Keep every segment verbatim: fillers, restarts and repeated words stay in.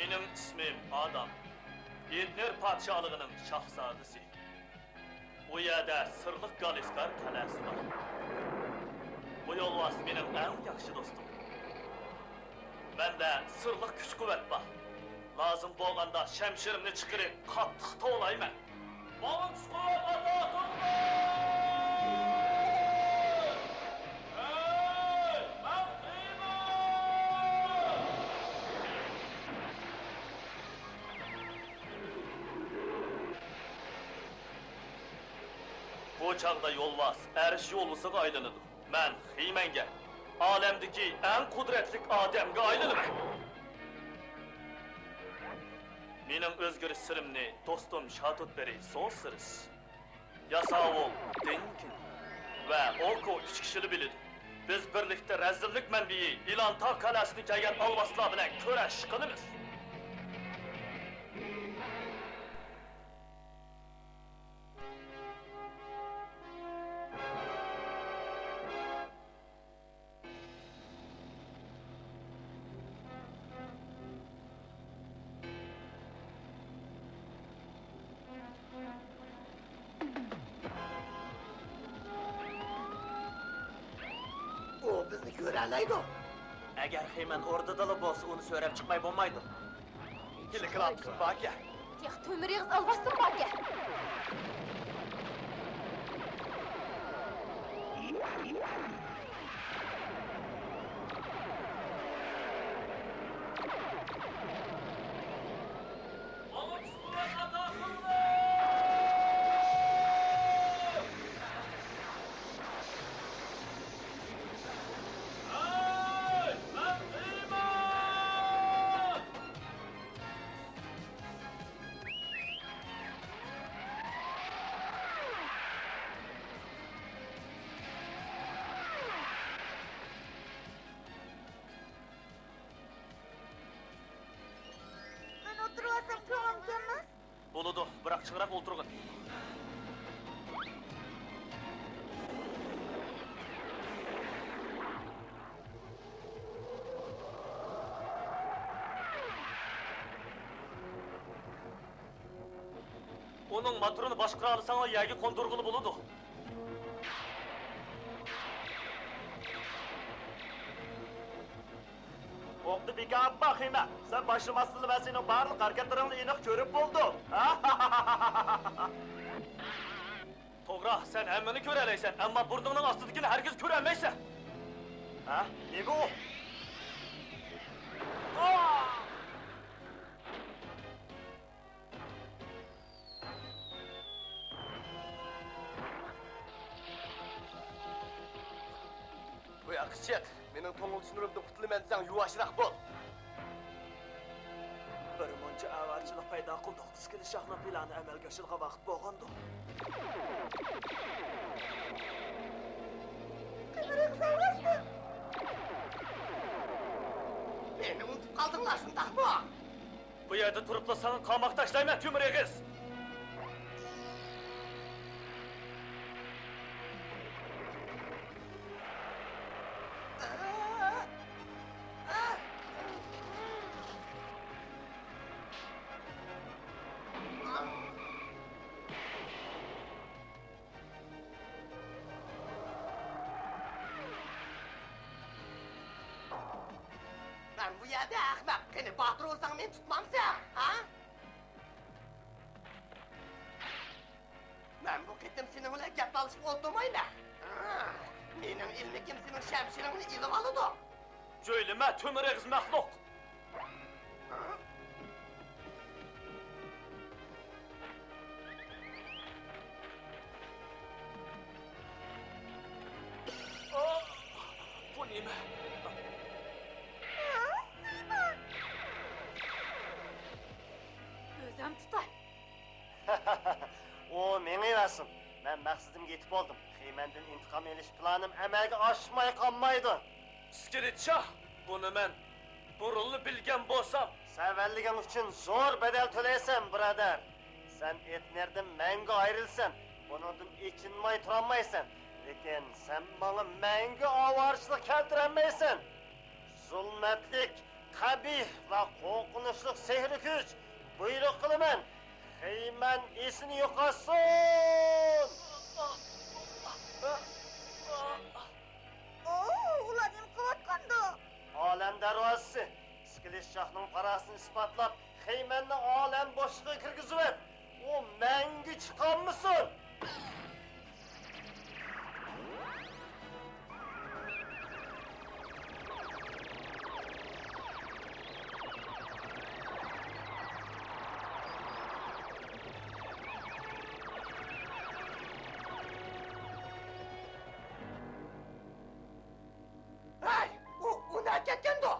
مېنىڭ ئىسمىم ئادام. ئېتنېر پادىشاھلىقىنىڭ شاھزادىسى. ئۇ يەردە سىرلىق گالىسكار قەلئەسى بار. بۇ يولۋاس مېنىڭ ئەڭ ياخشى دوستۇم. مەندە سىرلىق كۈچ-قۇۋۋەت بار. لازىم بولغاندا شەمشىرىمنى چىقىرىپ، قاتتىق توۋلايمەن. ماڭا كۈچ-قۇۋۋەت ئاتا قىلغىن! ھەي، مەن قىيمەن! بۇ چاغدا يولۋاس ئەرش يولۋىسىغا ئايلىنىدۇ. مەن خىمەنگە، ئالەمدىكى ئەڭ قۇدرەتلىك ئادەمگە ئايلىنىمەن. مېنىڭ ئۆزگىرىش سىرىمنى دوستۇم شاتۇتبېرى سوسىرس، ياساۋۇل دېنكىن ۋە ئوكو ئۈچ كىشىلا بىلىدۇ. بىز بىرلىكتە رەزىللىك مەنبىيى ئىلانتا قەلئەسىدىن كەلگەن ئالۋاستىلار بىلەن كۈرەش قىلىمىز. ئۇ بىزنى كۆرەلەيدۇ. ئەگەر خىمەن ئوردىدىلا بولسا، ئۇنى سۆرەپ چىقماي بولمايدۇ. ھېلىكى لاپىسىم باركەن. تېخى تۆمۈر ئېغىز ئالۋاستىم باركەن. مەن ئولتۇرۇۋالسام كۆڭۈلكەنمەس؟ بولىدۇ، بىراق چىڭراق ئولتۇرغىن. ئۇنىڭ موتورىنى باشقۇرالىساڭلار يەرگە قوندۇرغىلى بولىدۇ. ئوقنى بىكار ئاتما، خىمەن. سەن باشلىماستىنلا مەن سېنىڭ بارلىق ھەرىكەتلىرىڭنى ئېنىق كۆرۈپ بولدۇم. توغرا، سەن ھەممىنى كۆرەلەيسەن، ئەمما بۇرنۇڭنىڭ ئاستىدىكىنى ھەرگىز كۆرەلمەيسەن. ھە؟ نېمە ئۇ؟ بۇ ياققا چىق. مېنىڭ توڭلىتىش نۇرۇمدىن قۇتۇلىمەن دېسەڭ، يۇۋاشراق بول. بىر مۇنچە ئاۋارىچىلىك پەيدا قىلدۇق. ئىسكىلە شاھنىڭ پىلانى ئەمەلگە ئاشىدىغان ۋاقىت بولغاندۇ؟ قىمىرىق ساۋاشتى. مېنى ئۇنتۇپ قالدىڭلار، شۇنداقمۇ؟ بۇ يەردە تۇرۇپلا ساڭا قاماق تاشلايمەن، تۆمۈر ئېغىز! مەن بۇ يەردە ئەخمەق، قېنى باتۇر بولساڭ مېنى تۇتمامسەن، ھە؟ مەن بۇ قېتىم سېنىڭ بىلەن گەپ تالىشىپ ئولتۇرمايمەن. ھە، مېنىڭ ئىلمىكىم سېنىڭ شەمشىرىڭنى ئېلىۋالىدۇ. جۆيلىمە، تۆمۈر ئېغىز مەخلۇق! ئاھ، بۇ نېمە؟ ئۆزۈم تۇتاي. ئۇ مېڭىۋەرسۇن. مەن مەقسىتىمگە يېتىپ بولدۇم. خىمەندىن ئىنتىقام ئېلىش پىلانىم ئەمەلگە ئاشماي قالمايدۇ. ئىسكىلىت شاھ، بۇنى مەن بۇرۇنلا بىلگەن بولسام. سەۋەنلىكىڭ ئۈچۈن زور بەدەل تۆلەيسەن، بۇرادەر. سەن ئېتنېردىن مەڭگۈ ئايرىلىسەن، بۇنىڭدىن ئېچىنماي تۇرالمايسەن. لېكىن سەن ماڭا مەڭگۈ ئاۋارىچىلىك كەلتۈرەلمەيسەن. زۇلمەتلىك، قەبىھ ۋە قورقۇنچلۇق سېھرىي كۈچ، بۇيرۇق قىلىمەن، خېيمەن ئېسىنى يوقاتسۇن! ئۇ، ئۇلار نېمە قىلىۋاتقاندۇ؟ ئالەم دەرۋازىسى، ئىسكىلىت شاھنىڭ پاراسىتىنى ئىسپاتلاپ، خېيمەننى ئالەم بوشلۇقىغا كىرگۈزۈۋەت! ئۇ مەڭگۈ چىقالمىسۇن! ھەي، ئۇ، ئۇ نەگە كەتكەندۇ؟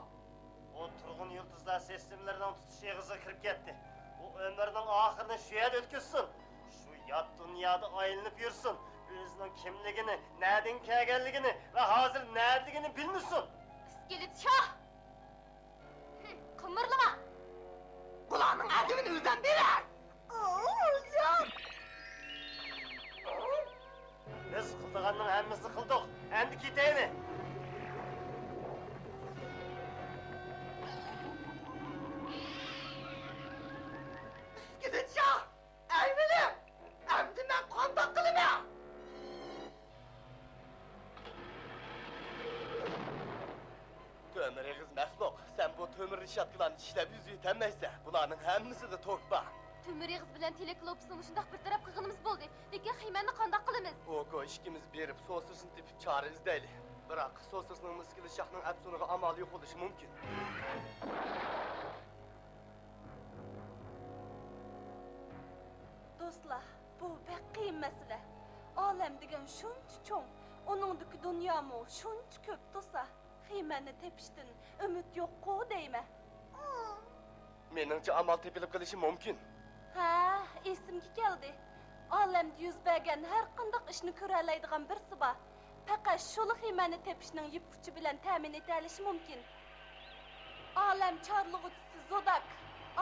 ئۇ تۇرغۇن يۇلتۇزلار سىستېمىلىرىنىڭ تۇتۇش ئېغىزىغا كىرىپ كەتتى. ئۇ ئۆمرىنىڭ ئاخىرىنى شۇ يەردە ئۆتكۈزسۇن. شۇ يات دۇنيادا ئايلىنىپ يۈرسۇن. ئۆزىنىڭ كىملىكىنى، نەدىن كەلگەنلىكىنى ۋە ھازىر نەدىلىكىنى بىلمىسۇن. ئىسكىلىت شاھ! ھىم، قىمىرلىما! بۇلارنىڭ ئەدىپىنى ئۆزۈم بېرەي! ئوو، ياق! بىز قىلىدىغاننىڭ ھەممىسىنى قىلدۇق. ئەمدى كېتەيلى. ئىسكىلىت شاھ! ئەيۋىلىم! ئەمدى مەن قانداق قىلىمەن؟ تۆمۈر ئېغىز مەخلۇق، سەن بۇ تۆمۈر رېشاتكىلارنى چىشلەپ يۈزۈۋېتەلمەيسەن. بۇلارنىڭ ھەممىسىدە توك بار. تۆمۈر ئېغىز بىلەن تېلېكلوپسنى مۇشۇنداق بىر تەرەپ قىلغىنىمىز بولدى. لېكىن خېيمەننى قانداق قىلىمىز؟ ئوكو، ئىككىمىز بېرىپ سوسىرسنى تېپىپ چارە ئىزدەيلى. بىراق سوسىرسنىڭمۇ ئىسكىلىت شاھنىڭ ئەپسۇنىغا ئامالى يوق بولۇشى مۇمكىن. دوستلار، بۇ بەك قىيىن مەسىلە. ئالەم دېگەن شۇنچە چوڭ، ئۇنىڭدىكى دۇنيامۇ شۇنچە كۆپ تۇرسا، خېيمەننى تېپىشتىن ئۈمىد يوققۇ دەيمەن. مېنىڭچە ئامال تېپىلىپ قېلىشى مۇمكىن. ھە، ئېسىمگە كەلدى. ئالەمدە يۈز بەرگەن ھەر قانداق ئىشنى كۆرەلەيدىغان بىرسى بار. پەقەت شۇلا خېيمەننى تېپىشنىڭ يىپ ئۇچى بىلەن تەمىن ئېتەلىشى مۇمكىن. ئالەم چارلىغۇچىسى زوداك،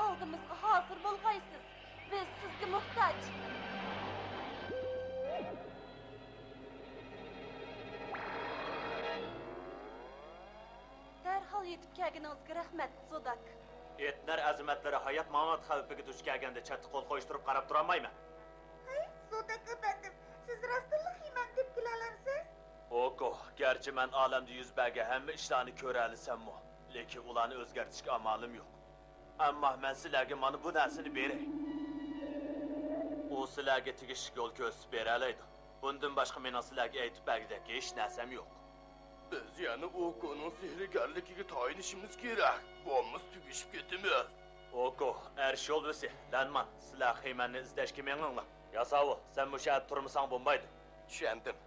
ئالدىمىزغا ھازىر بولغايسىز. بىز سىزگە موھتاج. دەرھال يېتىپ كەلگىنىڭىزگە رەھمەت، زوداك. ئېتنەر ئەزىمەتلىرى ھايات-مامات خەۋپىگە دۇچ كەلگەندە چەتتە قول قويۇشتۇرۇپ قاراپ تۇرالمايمەن. ھەي، زوداك ئەپەندىم، سىز راستتىنلا خېيمەننى تېپىپ كېلەلەمسىز؟ ئوكو، گەرچە مەن ئالەمدە يۈز بەرگەن ھەممە ئىشلارنى كۆرەلىسەممۇ، لېكىن ئۇلارنى ئۆزگەرتىشكە ئامالىم يوق. ئەمما مەن سىلەرگە مانا بۇ نەرسىنى بېرەي. ئۇ سىلەرگە تېگىشلىك يول كۆرسىتىپ بېرەلەيدۇ. بۇندىن باشقا مېنىڭ سىلەرگە ئېيتىپ بەرگۈدەك ھېچ نەرسەم يوق. بىز يەنە ئوكونىڭ سېھىرگەرلىكىگە تايىنىشىمىز كېرەك، بولمىسا تۈگىشىپ كېتىمىز. ئوكو، ئەر شولۋىسى، لەنمان، سىلەر خېيمەننى ئىزدەشكە مېڭىڭلار. ياساۋۇل، سەن مۇشۇ يەردە تۇرمىساڭ بولمايدۇ. چۈشەندىم.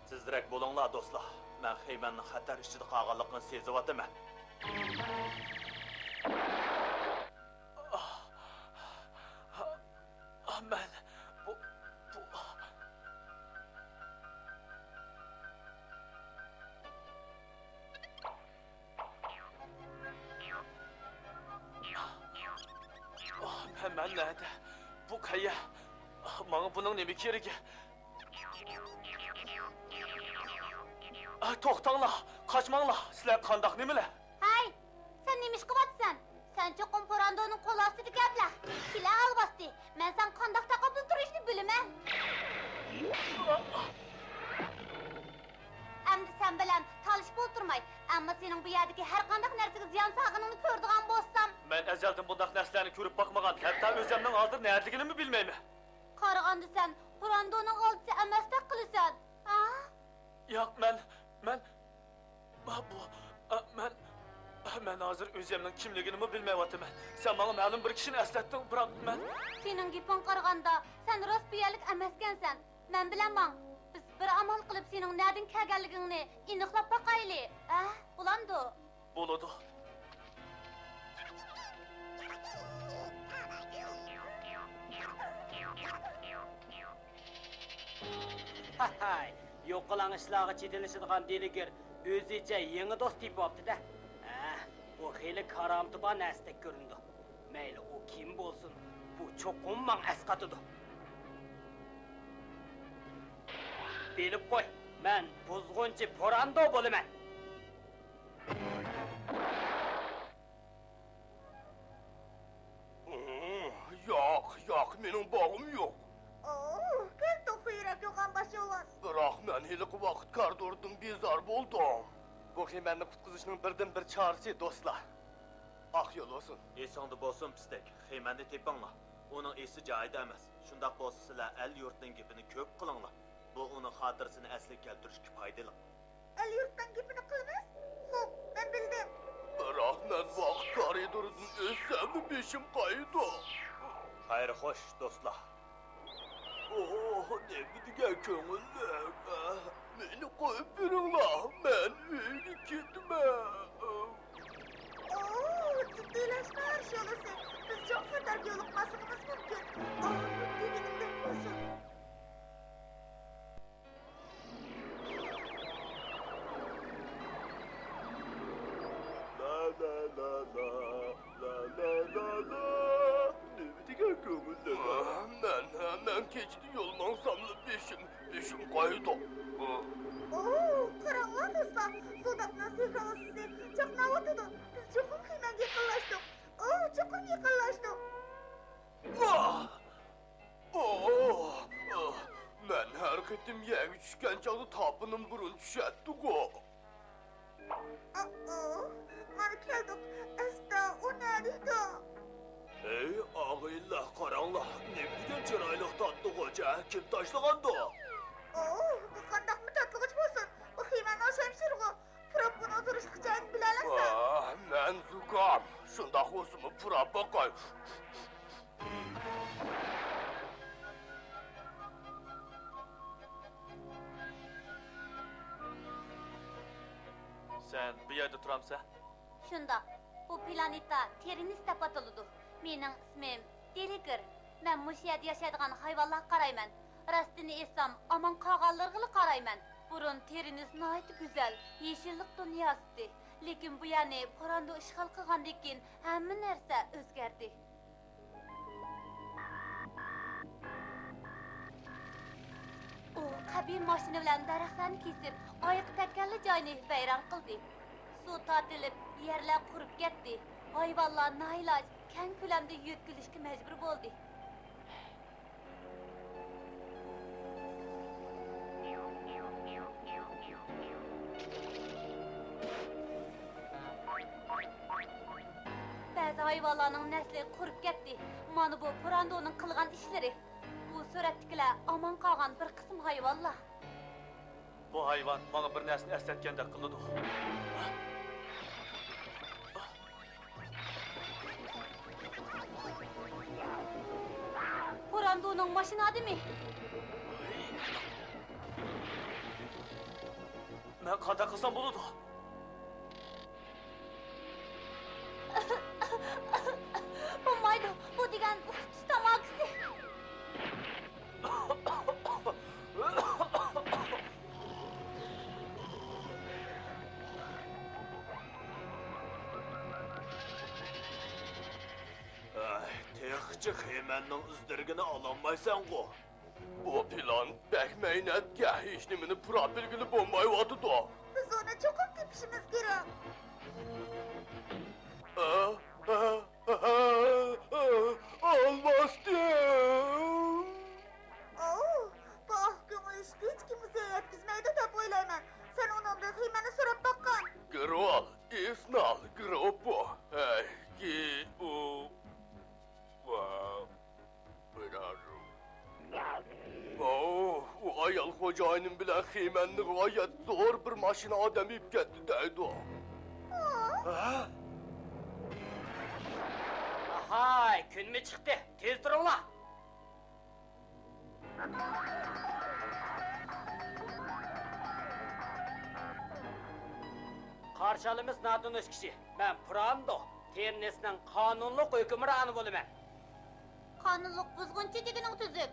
تېزرەك بولۇڭلار، دوستلار. مەن خېيمەننىڭ خەتەر ئىچىدە قالغانلىقىنى سېزىۋاتىمەن. مەن بۇ، بۇ. مەن، مەن نەدە؟ بۇ قەيەر؟ ماڭا بۇنىڭ نېمە كېرىكى؟ ئا، توختاڭلار، قاچماڭلار، سىلەر قانداق نېمىلەر؟ ھەي، سەن نېمە ئىش قىلىۋاتىسەن؟ سەن چوقۇم پوراندونىڭ قول ئاستىدىكى ئەبلەخ. كېلە ئالۋاستى، مەن ساڭا قانداق تاقابىل تۇرۇشنى بىلىمەن. ئەمدى سەن بىلەن تالىشىپ ئولتۇرماي، ئەمما سېنىڭ بۇ يەردىكى ھەر قانداق نەرسىگە زىيان سالغىنىڭنى كۆرىدىغان بولسام. مەن ئەزەلدىن بۇنداق نەرسىلەرنى كۆرۈپ باقمىغان، ھەتتا ئۆزۈمنىڭ ھازىر نەدىلىكىنىمۇ بىلمەيمەن. قارىغاندا سەن پوراندونىڭ ئالدىسى ئەمەستەك قىلىسەن، ھە؟ ياق، مەن، مەن، بۇ، مەن، مەن ھازىر ئۆزۈمنىڭ كىملىكىنىمۇ بىلمەيۋاتىمەن. سەن ماڭا مەلۇم بىر كىشىنى ئەسلەتتىڭ، بىراق مەن. سېنىڭ گېپىڭگە قارىغاندا، سەن راست بۇ يەرلىك ئەمەسكەنسەن. مەن بىلەن ماڭ. بىز بىر ئامال قىلىپ سېنىڭ نەدىن كەلگەنلىكىڭنى ئېنىقلاپ باقايلى، ھە؟ بولامدۇ؟ بولىدۇ. ھەي، يوقىلاڭ ئىشلارغا چېتىلىشىدىغان دىلىگىر ئۆزىچە يېڭى دوست تېپىۋاپتۇ-دە. ھە، بۇ خېلى كارامىتى بار نەرسىدەك كۆرۈنىدۇ. مەيلى ئۇ كىم بولسۇن، بۇ چوقۇم ماڭا ئەسقاتىدۇ. بىلىپ قوي، مەن بۇزغۇنچى پوراندو بولىمەن. مېنىڭ باغىم يوق. ئوھ، كەلدۇق يۈرەك يوغان باش يولۋاس. بىراق مەن ھېلىقى ۋاقىت كارىدوردىن بىزار بولدۇم. بۇ خىمەننى قۇتقۇزۇشنىڭ بىردىنبىر چارىسى، دوستلار. ئاق يول بولسۇن. ئېسىڭدە بولسۇن، پىستەك، خىمەننى تېپىڭلار. ئۇنىڭ ئېسى جايىدا ئەمەس. شۇنداق بولسا، سىلەر ئەل-يۇرتنىڭ گېپىنى كۆپ قىلىڭلار. بۇ ئۇنىڭ خاتىرىسىنى ئەسلىگە كەلتۈرۈشكە پايدىلىق. ئەل-يۇرتنىڭ گېپىنى قىلىمىز؟ خوپ، مەن بىلدىم. بىراق مەن ۋاقىت كارىدورىدىن ئۆتسەملا بېشىم قايىدۇ. خەير خوش، دوستلار. ئوھ، نېمە دېگەن كۆڭۈللۈك. مېنى قويۇپ بېرىڭلار، مەن ئۆيگە كېتىمەن. ئوھ، جىددىيلەشمە، شۇنىسى. بىز چوڭ خەتەرگە يولۇقماسلىقىمىز مۇمكىن. ئوھ، دېگىنىمدەك بولسۇن. لا، لا، لا، لا، لا، لا، لا، لا. نېمە دېگەن كۆڭۈللۈك. مەن، مەن كېچىدە يول ماڭساملا بېشىم، بېشىم قايىدۇ. ئوھ، قاراڭلار دوستلار، سوداپنىڭ سېھرىي ئۇسسىسى چاقناۋاتىدۇ. بىز چوقۇم خىمەنگە يېقىنلاشتۇق. ئوھ، چوقۇم يېقىنلاشتۇق. ۋاھ! ئوھ! مەن ھەر قېتىم يەرگە چۈشكەن چاغدا تاپىنىم بۇرۇن چۈشەتتىغۇ. ئوھ، مانا كەلدۇق. ئەستا، ئۇ نەدىدۇ؟ ھەي، ئاغىنىلەر، قاراڭلار، نېمە دېگەن چىرايلىق تاتلىغۇچ، ھە؟ كىم تاشلىغاندۇ؟ ئوھ، بۇ قانداقمۇ تاتلىغۇچ بولسۇن؟ بۇ خىمەننىڭ شەمشىرىغۇ. پۇراپ بۇنىڭ تۇرۇشلۇق جايىنى بىلەلەمسەن؟ ۋاھ، مەن زۇكام. شۇنداق بولسىمۇ پۇراپ باقاي. سەن بۇ يەردە تۇرامسەن؟ شۇنداق. بۇ پلانېتا تېرنىس دەپ ئاتىلىدۇ. مېنىڭ ئىسمىم دېلىگىر. مەن مۇشۇ يەردە ياشايدىغان ھايۋانلارغا قارايمەن. راستىنى ئېيتسام، ئامان قالغانلىرىغىلا قارايمەن. بۇرۇن تېرنىس ناھايىتى گۈزەل، يېشىللىق دۇنياسى ئىدى. لېكىن بۇ يەرنى پوراندو ئىشغال قىلغاندىن كېيىن ھەممە نەرسە ئۆزگەردى. ئۇ قەبىھ ماشىنا بىلەن دەرەخلەرنى كېسىپ، ئايىغى تەگكەنلا جاينى ۋەيران قىلدى. سۇ تارتىلىپ، يەرلەر قۇرۇپ كەتتى. ھايۋانلار نائىلاج كەڭ كۆلەمدە يۆتكىلىشكە مەجبۇر بولدى. بەزى ھايۋانلارنىڭ نەسلى قۇرۇپ كەتتى. مانا بۇ پوراندونىڭ قىلغان ئىشلىرى. بۇ سۈرەتتىكىلەر ئامان قالغان بىر قىسىم ھايۋانلار. بۇ ھايۋان ماڭا بىر نەرسىنى ئەسلەتكەندەك قىلىدۇ. پوراندونىڭ ماشىنا ئادىمى. مەن قانداق قىلسام بولىدۇ؟ بولمايدۇ، بۇ دېگەن تۇش تاماكىسى. ھەي، تېخىچە خېمەننىڭ ئىز-دېرىكىنى ئالالمايسەنغۇ؟ بۇ پىلان بەك مەينەتكە، ھېچنېمىنى پۇراپ بىلگىلى بولمايۋاتىدۇ. بىز ئۇنى چوقۇم تېپىشىمىز كېرەك. ئە، ئە، ئە، ئە، ئالماستىم. ئوۋ، بۇ ئاق كۆڭۈل ئىشقى ھېچكىمگە زىيان يەتكۈزمەيدۇ دەپ ئويلايمەن. سەن ئۇنىڭدىن خېمەننى سوراپ باققىن. گرول، ئېسنال، گروپو، ھەي، گى، ئۇ، ۋاۋ. ئوۋ، ئۇ ئايال خوجايىنىم بىلەن خېمەننى غايەت زور بىر ماشىنا ئادەم ئېلىپ كەتتى دەيدۇ. ھە؟ ئاھاي، كۈنمۇ چىقتى، تېز تۇرۇڭلار! قارشى ئالىمىز ناتونۇش كىشى. مەن پراندو، تېرنىسنىڭ قانۇنلۇق ھۆكۈمرانى بولىمەن. قانۇنلۇق بۇزغۇنچى دېگىنىڭ تۈزۈك.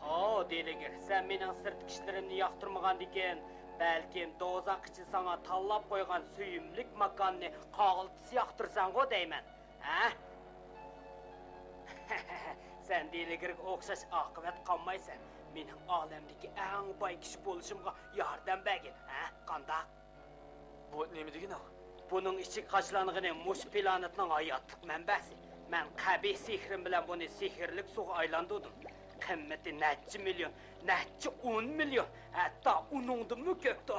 ئاۋۇ دېلىگىر، سەن مېنىڭ سىرتقى ئىشلىرىمنى ياقتۇرمىغاندىكىن، بەلكىم دوزاخ ئىچىدە ساڭا تاللاپ قويغان سۆيۈملۈك ماكاننى قاغىلتىس ياقتۇرىسەنغۇ دەيمەن، ھە؟ سەن دېلىگىرگە ئوخشاش ئاقىۋەت قالمايسەن. مېنىڭ ئالەمدىكى ئەڭ باي كىشى بولۇشۇمغا ياردەم بەرگىن، ھە؟ قانداق؟ بۇ نېمە دېگىنىڭ؟ بۇنىڭ ئىچىگە قاچىلانغىنى مۇشۇ پلانېتنىڭ ھاياتلىق مەنبەسى. مەن قەبىھ سېھرىم بىلەن بۇنى سېھىرلىك سۇغا ئايلاندۇردۇم. قىممىتى نەچچە مىليون، نەچچە ئون مىليون، ھەتتا ئۇنىڭدىنمۇ كۆپتۇ.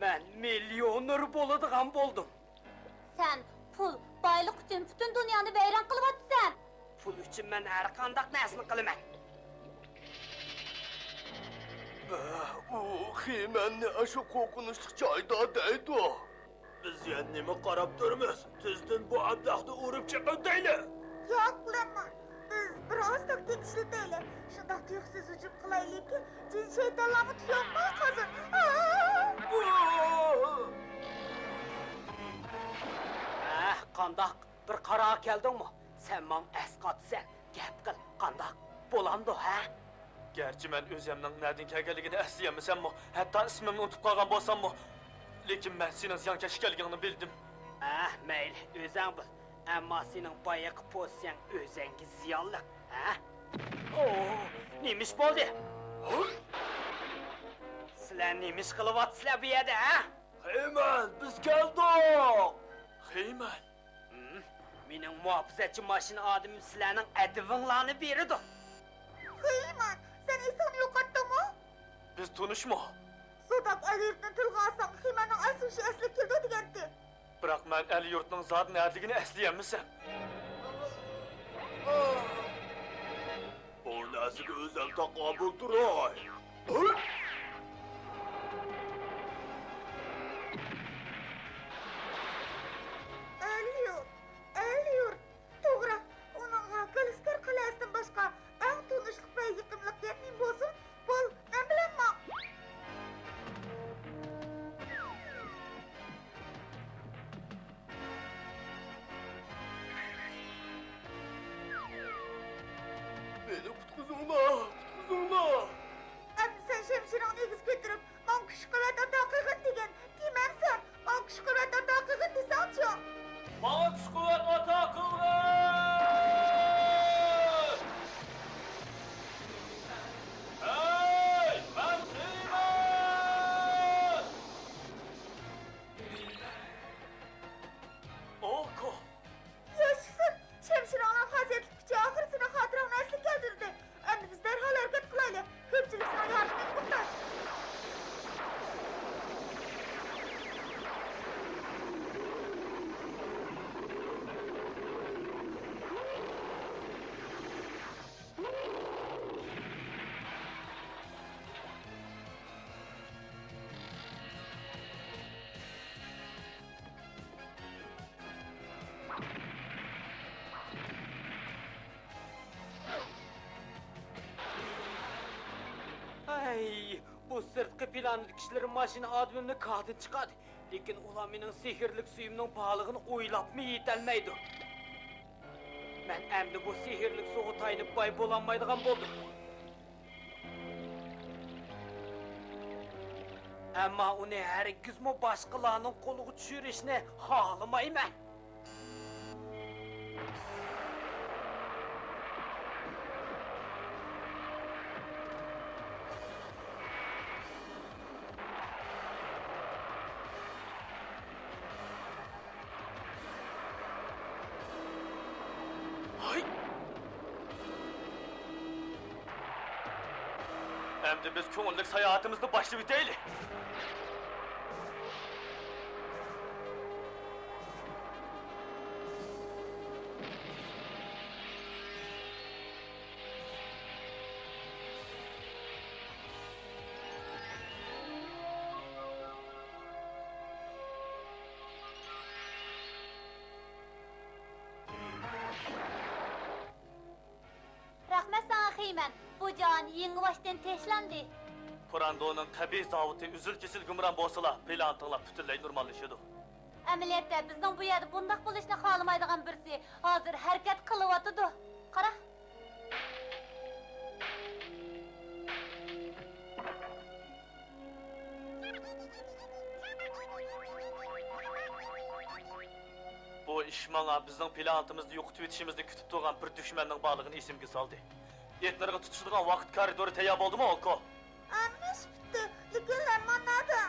مەن مىليونېر بولىدىغان بولدۇم. سەن پۇل، بايلىق ئۈچۈن پۈتۈن دۇنيانى ۋەيران قىلىۋاتىسەن. پۇل ئۈچۈن مەن ھەر قانداق نەرسىنى قىلىمەن. ئۇ خىمەننى ئاشۇ قورقۇنچلۇق جايدا دەيدۇ. بىز يەنە نېمە قاراپ تۇرىمىز؟ تېزدىن بۇ ئەبلەخنى ئۇرۇپ چېقىۋېتەيلى! ياق، لەمما. بىز بىر ئازراق تىنچلىتەيلى. شۇنداق تۇيۇقسىز ھۇجۇم قىلايلىكى، جىن شەيتانلارمۇ تۇيۇقمۇ قازىن؟ ئاھ! ئەھ، قانداق؟ بىر قارارغا كەلدىڭمۇ؟ سەن ماڭا ئەسقاتىسەن. گەپ قىل، قانداق؟ بولامدۇ، ھە؟ گەرچە مەن ئۆزۈمنىڭ نەدىن كەلگەنلىكىنى ئەسلىيەلمىسەممۇ، ھەتتا ئىسمىمنى ئۇنتۇپ قالغان بولساممۇ، لېكىن مەن سېنىڭ زىيانكەش ئىكەنلىكىڭنى بىلدىم. ئەھ، مەيلى، ئۆزەڭ بىل. ئەمما سېنىڭ بايىقى پوزىتسىيەڭ ئۆزەڭگە زىيانلىق، ھە؟ ئوھ، نېمە ئىش بولدى؟ سىلەر نېمە ئىش قىلىۋاتىسىلەر بۇ يەردە، ھە؟ خېيمەن، بىز كەلدۇق! خېيمەن! ھىم، مېنىڭ مۇھاپىزەتچى ماشىنا ئادىمىم سىلەرنىڭ ئەدىۋىڭلارنى بېرىدۇ. خېيمەن، سەن ئېسىڭنى يوقاتتىڭمۇ؟ بىز تونۇشمۇ؟ زوداك ئەل يۇرتنى تىلغا ئالساڭ، خېيمەننىڭ ئەسلى ئىشى ئەسلىگە كېلىدۇ دېگەنتى. بىراق مەن ئەل يۇرتنىڭ زادى نەدىلىكىنى ئەسلىيەلمىسەم. ئۇ نەرسىگە ئۆزۈم تاقابىل تۇراي. ئەل يۇرت، ئەل يۇرت. توغرا، ئۇنىڭغا گالىسكار قەلئەسىدىن باشقا ئەڭ تونۇشلۇق ۋە يېقىملىق گەپ نېمە بولسۇن؟ بول، مەن بىلەن ماڭ! مېنى قۇتقۇزۇڭلار، قۇتقۇزۇڭلار! ئەمدى سەن شەمشىرىڭنى ئېگىز كۆتۈرۈپ، ماڭا كۈچ-قۇۋۋەت ئاتا قىلغىن دېگىن، دېمەمسەن؟ ماڭا كۈچ-قۇۋۋەت ئاتا قىلغىن دېسەڭچۇ؟ ماڭا كۈچ-قۇۋۋەت ئاتا قىلغىن! ھەي، مەن خېيمەن! ئوكو! ياشىسۇن! شەمشىرىڭنىڭ خاسىيەتلىك كۈچى ئاخىرسىنى خاتىرەڭنى ئەسلىگە كەلتۈردى. ئەمدى بىز دەرھال ھەرىكەت قىلايلى. كۆپچىلىك ساڭا ياردىمىگە موھتاج. ھەي، بۇ سىرتقى پىلانېتا كىشىلىرى ماشىنا ئادىمىمنى كاردىن چىقاردى. لېكىن ئۇلار مېنىڭ سېھىرلىك سۈيۈمنىڭ بارلىقىنى ئويلاپمۇ يېتەلمەيدۇ. مەن ئەمدى بۇ سېھىرلىك سۇغا تايىنىپ باي بولالمايدىغان بولدۇم. ئەمما ئۇنى ھەرگىزمۇ باشقىلارنىڭ قولىغا چۈشۈرۈشنى خالىمايمەن. ھاي! ئەمدى بىز كۆڭۈللۈك ساياھىتىمىزنى باشلىۋېتەيلى. رەھمەت ساڭا، خېيمەن. بۇ جاھان يېڭىباشتىن تىنچلاندى. پۇراندونىڭ قەبىھ زاۋۇتى ئۈزۈل-كېسىل گۇمران بولسىلا، پىلانېتىڭلار پۈتۈنلەي نورماللىشىدۇ. ئەمەلىيەتتە، بىزنىڭ بۇ يەردە بۇنداق بولۇشىنى خالىمايدىغان بىرسى ھازىر ھەرىكەت قىلىۋاتىدۇ. قارا. بۇ ئىش ماڭا بىزنىڭ پىلانېتىمىزدا يوقىتىۋېتىشىمىزنى كۈتۈپ تۇرغان بىر دۈشمەننىڭ بارلىقىنى ئېسىمگە سالدى. ئېتنېرغا تۇتۇشىدىغان ۋاقىت كارىدورى تەييار بولدىمۇ، ئوكو؟ ھەممە ئىش پۈتتى، لېكىن لەمما نەدە؟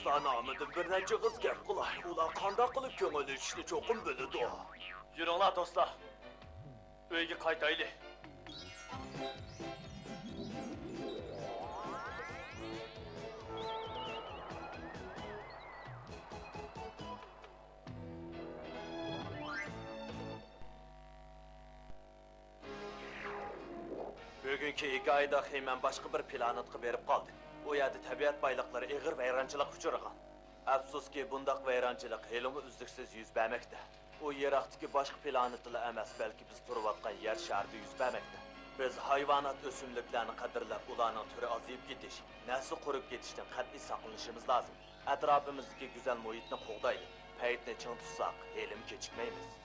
نامىدىن بىر نەچچە قىز گەپ قىلاي. ئۇلار قانداق قىلىپ كۆڭۈل ئېچىشنى چوقۇم بىلىدۇ. يۈرۈڭلار، دوستلار. ئۆيگە قايتايلى. بۈگۈنكى ھېكايىدە خېمەن باشقا بىر پلانېتقا بېرىپ قالدى. ئۇ يەردە تەبىئەت بايلىقلىرى ئېغىر ۋەيرانچىلىققا ئۇچرىغان. ئەپسۇسكى، بۇنداق ۋەيرانچىلىق ھېلىمۇ ئۈزلۈكسىز يۈز بەرمەكتە. ئۇ يىراقتىكى باشقا پلانېتىلا ئەمەس، بەلكى بىز تۇرۇۋاتقان يەر شارىدا يۈز بەرمەكتە. بىز ھايۋانات، ئۆسۈملۈكلەرنى قەدىرلەپ، ئۇلارنىڭ تۈرى ئازىيىپ كېتىش، نەسلى قۇرۇپ كېتىشتىن قەتئىي ساقلىنىشىمىز لازىم. ئەتراپىمىزدىكى گۈزەل مۇھىتنى قوغدايلى. پەيتنى چىڭ تۇتساق، ھېلىمۇ كېچىكمەيمىز.